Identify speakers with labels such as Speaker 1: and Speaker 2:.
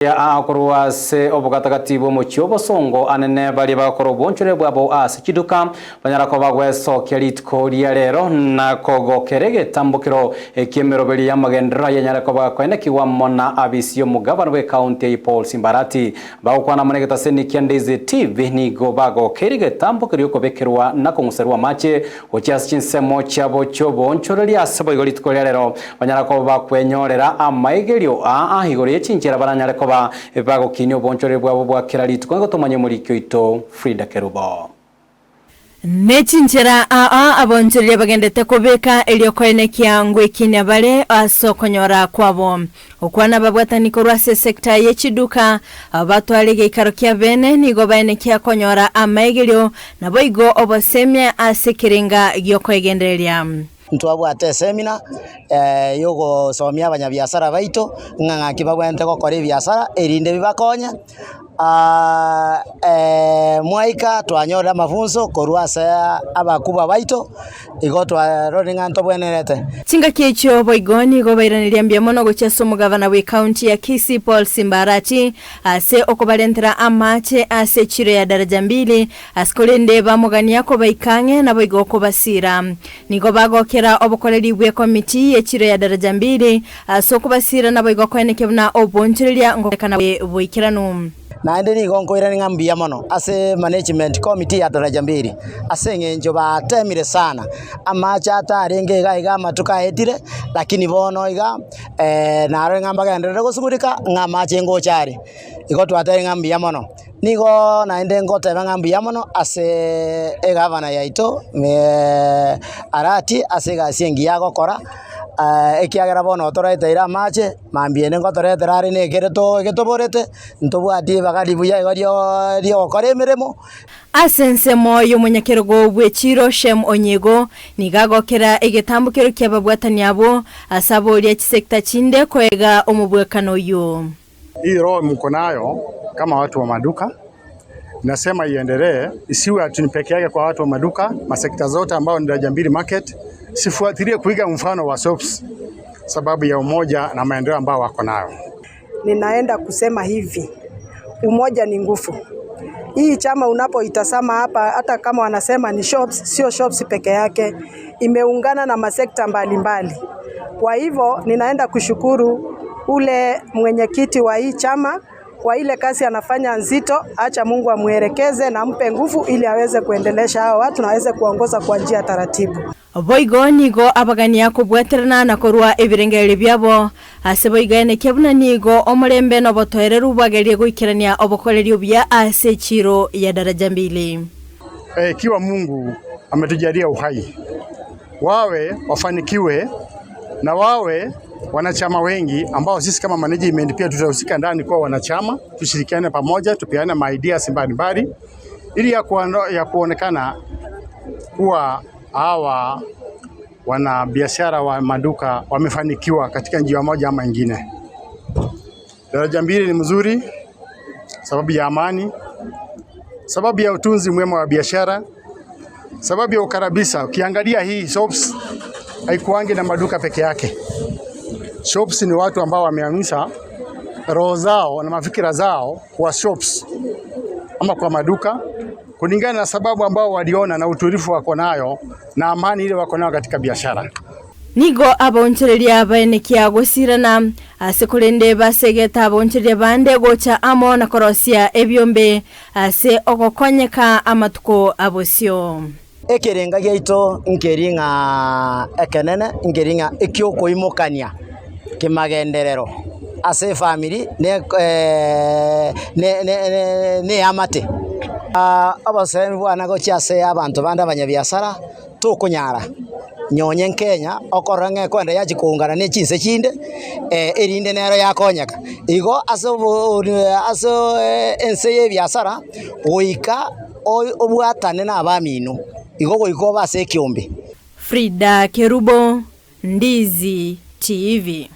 Speaker 1: Akorwa ase obogatagati bw'omochie obosongo anene baria bagokora obonchore bwabo ase chiduka banyara koba gwesokia rituko ria rero na kogokera egetambokero ekiemeroberi ya amagenderero ayanyare koba koenekigwa mona abisi omogabana bwe county ya Paul Simbarati. Bagokwana muna egetaseni kia Ndizi TV, nigo bagokera egetambokero giokobekerwa na kong'userwa amache gochia ase chinsemo chiabo chiobonchoreria ase boigo rituko ria rero banyara koba bakwenyorera amaigerio aa igoro ye chinchera baranyare koba bagokinia obonchoreri bwabo bwa kera rituko. Nigo morikio oito Frida Kerubo.
Speaker 2: Nechinchera aa abonchoreria bagendete kobeka eriokoenekia ngwekinia bare ase okonyora kwabo okwana babwatani korwa ase sekta ye chiduka batware geikaro kia bene nigo baenekia konyora amaigerio naboigo obosemia ase kerenga giokoegendereria.
Speaker 3: Ntwabwate semina yogosomia abanyabiasara baito ng'a ng'aki babwente gokora ebiasara erinde bibakonye. Mwaika twanyorire amafunso korwa ase abakubwa baito igo twarorire ng'a ntobwenerete.
Speaker 2: Chingaki echio boigo nigo bairaneria mbuya mono gochia ase omogavana bwe county ya Kisii Paul Simbarati ase okobarentera amache ase echiro ya Daraja Mbili ase korende bamogania kobaikang'e naboigo kobasira. Nigo bagokera obokoreri bwe komiti echiro ya Daraja Mbili ase okobasira naboigo koenekia buna obonchoreria ngokana boikeranu.
Speaker 3: Naende nigo nkoirani ng'a mbuya mono ase management committee ya Daraja Mbili ase eng'encho batemire sana amache atarenge iga iga amatuko aetire, lakini bono iga narore ng'a mbagenderere gosugurika ng'a amache ngocha are igo twatebire ng'a mbuya mono. Nigo naende ngoteba ng'a mbuya mono ase egavana yaito Arati ase egasi engiya agokora, ekiagera bono toreteire amache mambia ende ngotoretera are na ekere getoborete ntobwati ibaga ribuya igo riogokora emeremo.
Speaker 2: Ase ensemo y'omonyakerogo bw'echiro Shem Onyego nigo agokera egetambokero kia babwatani abo ase aboria chisekta chinde koega omobwekano oyo.
Speaker 4: Hii roho mko nayo kama watu wa maduka, nasema iendelee, isiwe ati ni peke yake kwa watu wa maduka, masekta zote ambao ni Daraja Mbili Market sifuatilie kuiga mfano wa shops, sababu ya umoja na maendeleo ambao wako nayo.
Speaker 5: Ninaenda kusema hivi, umoja ni nguvu. Hii chama unapoitazama hapa, hata kama wanasema ni shops, sio shops peke yake, imeungana na masekta mbalimbali. Kwa hivyo ninaenda kushukuru ule mwenyekiti wa hii chama kwa ile kazi anafanya nzito. Acha Mungu amwelekeze na ampe nguvu ili aweze kuendelesha hao watu na aweze kuongoza kwa njia taratibu.
Speaker 2: Boigo nigo abagania kobwaterana na korwa ebirengere byabo ase boigaenekia buna nigo omorembe nobotoereru bwagerie goikerania obokorerio bya ase echiro ya Daraja Mbili.
Speaker 4: Ikiwa Mungu ametujalia uhai, wawe wafanikiwe na wawe wanachama wengi ambao sisi kama management pia tutahusika ndani kuwa wanachama, tushirikiane pamoja, tupeane ideas mbalimbali ili ya kuonekana kuwa hawa wana biashara wa maduka wamefanikiwa katika njia moja ama nyingine. Daraja Mbili ni mzuri sababu ya amani, sababu ya utunzi mwema wa biashara, sababu ya ukarabisa. Ukiangalia hii shops haikuangi na maduka peke yake. Shops ni watu ambao wameamisha roho zao na mafikira zao kwa shops ama kwa maduka kulingana na sababu ambao waliona na utulivu wako nayo na amani ile wako nayo katika biashara.
Speaker 2: Nigo abonchereria baenekia gosirana ase korende basegeta abonchereria bande gocha amo na korosia ebyombe ase ogokonyeka amatuko abosio.
Speaker 3: Ekerenga giaito nkeri ng'a ekenene nkeri ng'a ekiokoimokania kimagenderero ase family ne amate. Abasemi bwana gochia ase abantu bande abanyabiasara tokonyara nyonye Kenya okorora ng'a ekwenda yachikungana ne chinse chinde erinde nero yakonyeka igo ase ase ense ya ebiasara goika obwatane na abamino igo goika obe ase ekiombe.
Speaker 2: Frida Kerubo, Ndizi TV.